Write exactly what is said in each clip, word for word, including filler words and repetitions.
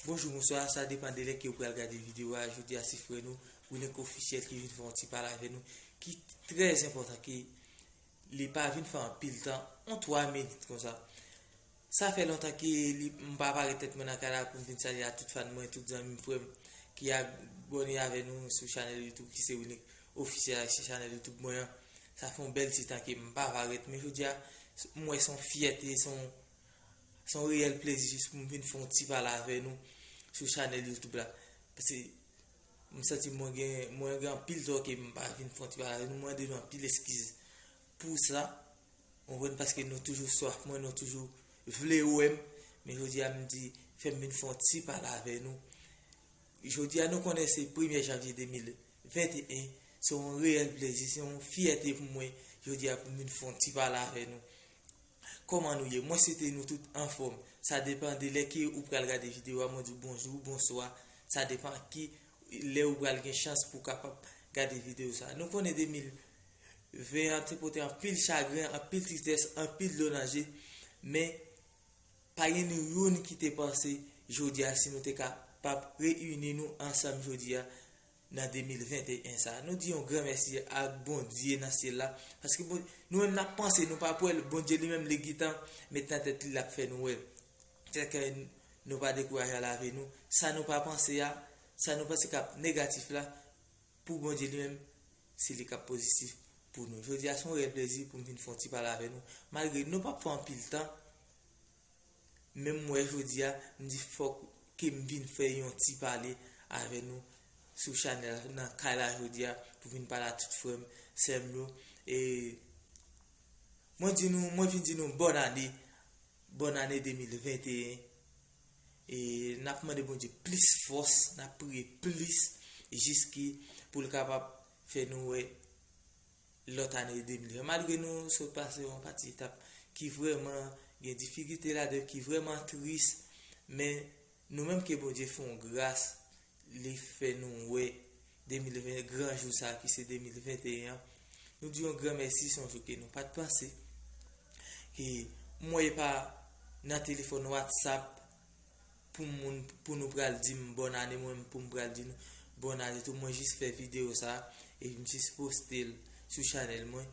Bonjou, bonswa, sa depann de lè ke ou pral gade videyo a. Jodi a se frè nou, Wilink Ofisyèl ki vin fè yon ti pale avè nou, ki trè enpòtan, ke li pa vin fè anpil tan, yon twa minit konsa. Sa fè lontan ke li, m pa parèt tèt mwen nan kay la pou m vin salye a tout fan mwen, tout zanmi m, frè m ki abòne avè nou sou chanèl YouTube, ki se Wilink Ofisyèl, se chanèl YouTube mwen an. Sa fè yon bèl ti tan ke m pa parèt, men jodi a, m wè se yon fyète, se yon, se yon reyèl plezi jis pou m vin fè yon ti pale avè nou sou chanèl YouTube la. Paske m santi mwen gen, mwen gen anpil tan ke m pa vin fè yon ti pale avè nou, mwen mande nou anpil eskiz pou sa. Ou konprann, paske nou toujou swaf mwen, nou toujou vle wè m. Men jodi a m di, fè m vin fè yon ti pale avè nou. Jodi a nou konnen se premye janvye de mil venn e en, se yon reyèl plezi, se yon fyète pou mwen jodi a pou m vin fè yon ti pale avè nou. Kòman nou ye? Mwen swete nou tout anfòm. Sa depann de lè ke ou pral gade videyo a, mwen di w bonjou, bonswa. Sa depann ki lè ou pral gen chans pou w kapab gade videyo sa. Nou konnen de mil venn an te pote anpil chagren, anpil tristès, anpil dlo nan je, men pa gen nou youn ki te panse jodi a si nou te kapab reyini nou ansanm jodi a nan de mil venn e en sa. Nou di yon gran mèsi ak Bondye nan syèl la, paske Bon-, nou menm n ap panse, nou pa p wè l, Bondye li menm li gentan met nan tèt li, l ap fè nou wè l. Sèke nou pa dekouraje a lavi nou. Sa nou pa panse a, sa nou panse k ap negatif la, pou Bondye li menm, se li k ap pozitif pou nou. Jodi a se yon reyèl plezi pou m vin fè yon ti pale avè nou. Malgre nou p ap fè anpil tan, men m wè jodi a, m di fòk ke m vin fè yon ti pale avè nou sou chanèl nan kay la jodi a, pou vin pale a tout frè m, sè m yo. E mwen di nou, mwen vin di nou bòn ane, bòn ane de mil venn e en. E n ap mande Bondye plis fòs, n ap priye plis, jis ki pou l kapab fè nou wè lòt ane de mil venn. Malgre nou sot pase yon pati etap ki vrèman gen difikilte ladan, ki vrèman tris, men nou menm ke Bondye fè yon gras, li fè nou wè de mil venn, gran jou sa ki se de mil venn e en an. Nou di yon gran mèsi, se yon jou ke nou pa t panse. Ke m wè pa nan telefòn WhatsApp pou moun, pou nou pral di m bòn ane, mwen pou m pral di nou bòn ane tou. Mwen jis fè videyo sa, epi m jis poste l sou chanèl mwen.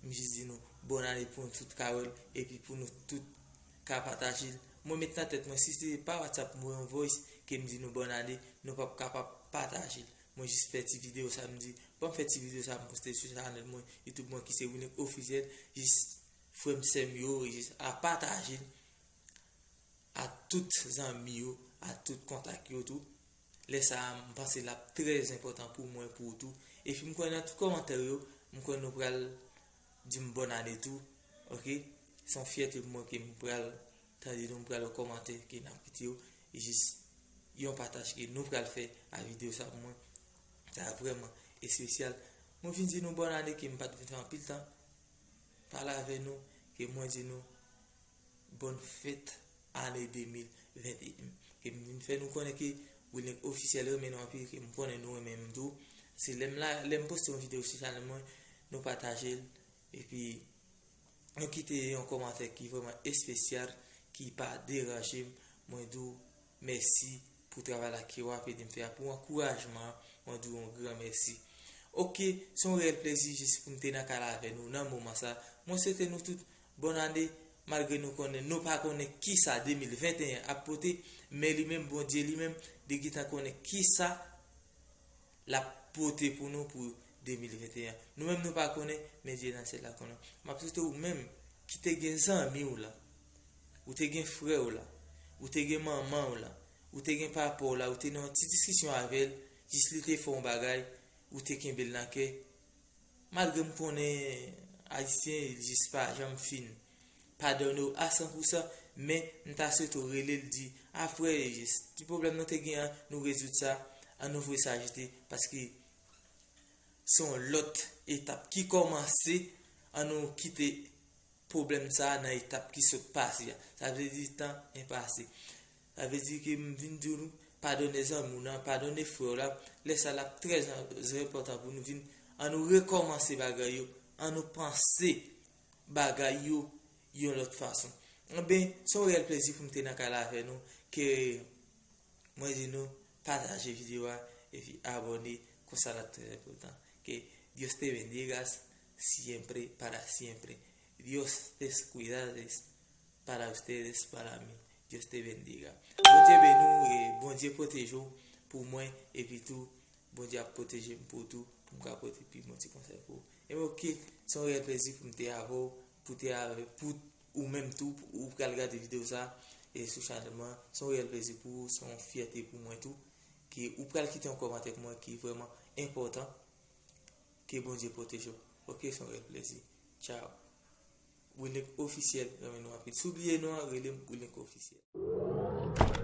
M jis di nou bòn ane pou nou tout ka wè l, epi pou nou tout ka pataje l. Mwen met nan tèt mwen, si se pa WhatsApp m voye yon voice ke m di nou bòn ane, nou p ap kapab pataje l. Mwen jis fè ti videyo sa, m di, ban m fè ti videyo sa, m poste sou chanèl mwen, YouTube mwen ki se Wilink Ofisyèl, jis frè m, sè m yo, jis a pataje l a tout zanmi yo, a tout kontak yo tou. Lè sa a, m panse l ap trè enpòtan pou mwen, pou ou tou. Epi m kwè nan tout kòmantè yo, m kwè nou pral di m bòn ane tou, oke? Se yon fyète pou mwen ke m pral tande nou, m pral wè kòmantè ke n ap kite yo, e jis yon pataj ke nou pral fè a videyo sa pou mwen. Sa vrèman espesyal. Mwen vin di nou bòn ane, ke m pa t vin fè anpil tan pale avè nou, ke mwen di nou bòn fèt ane de mil venn e en. Ke m vin fè nou konnen ke Wilink Ofisyèl renmen nou anpil, ke m konnen nou renmen m tou. Se lè m la, lè m poste yon videyo sou chanèl mwen, nou pataje l, epi nou kite yon kòmantè ki vrèman espesyal, ki pa deranje m. Mwen di w mèsi pou travay la ke w ap ede m fè a, pou ankourajman an, mwen di w yon gran mèsi. Oke, se yon reyèl plezi jis pou m te nan kay la avè nou nan moman sa. Mwen swete nou tout bòn ane, malgre nou konnen, nou pa konnen kisa de mil venn e en ap pote, men li menm, Bondye li menm, li gentan konnen kisa l ap pote pou nou pou de mil venn e en. Nou menm nou pa konnen, men Dye nan syèl la konnen. M ap swete ou menm ki te gen zanmi w la, ou te gen frè w la, ou te gen manman w la, ou te gen papa w la, ou te nan yon ti diskisyon avè l, jis li te fè yon bagay, ou te kenbe l nan kè. Malgre m konnen Ayisyen jis pa janm fin padone w a san pou san, men m ta swete w rele l di, a frè, jis ti pwoblèm nou te gen an, nou rezoud sa, ann nou voye sa jete, paske se yon lòt etap ki kòmanse, ann nou kite pwoblèm sa a nan etap ki sot pase a. Sa vle di tan en pase. Sa vle di ke m vin di nou, padone zanmi w lan, padone frè w la. Lè sa l ap trè enpòtan pou nou vin, ann nou rekòmanse bagay yo, ann nou panse bagay yo yon lòt fason. Enben, se yon reyèl plezi pou m te nan kay la avè nou, ke Mwen di nou, pataje videyo a, epi abòne, konsa l ap trè enpòtan. Que Dios te bendiga siempre, para siempre. Dios te cuidades para ustedes, para mí. Dios te bendiga. Bondye beni w, e Bondye pwoteje w pou mwen, epi tou, Bondye ap pwoteje m pou tou, pou m ka pote pi bon ti konsèy pou ou. E ok, se yon reyèl plezi pou m te avè w, pou te avè, pou ou menm tou, pou ou pral gade videyo sa, e sou chanèl mwen, se yon reyèl plezi pou ou, se yon fyète pou mwen tou, ke ou pral kite yon kòmantè pou mwen ki vrèman enpòtan, ke Bondye pwoteje w. Ok, se yon reyèl plezi. Tchao. Wilink Ofisyèl, renmen nou anpil. Si w bliye non an, rele m Wilink Ofisyèl.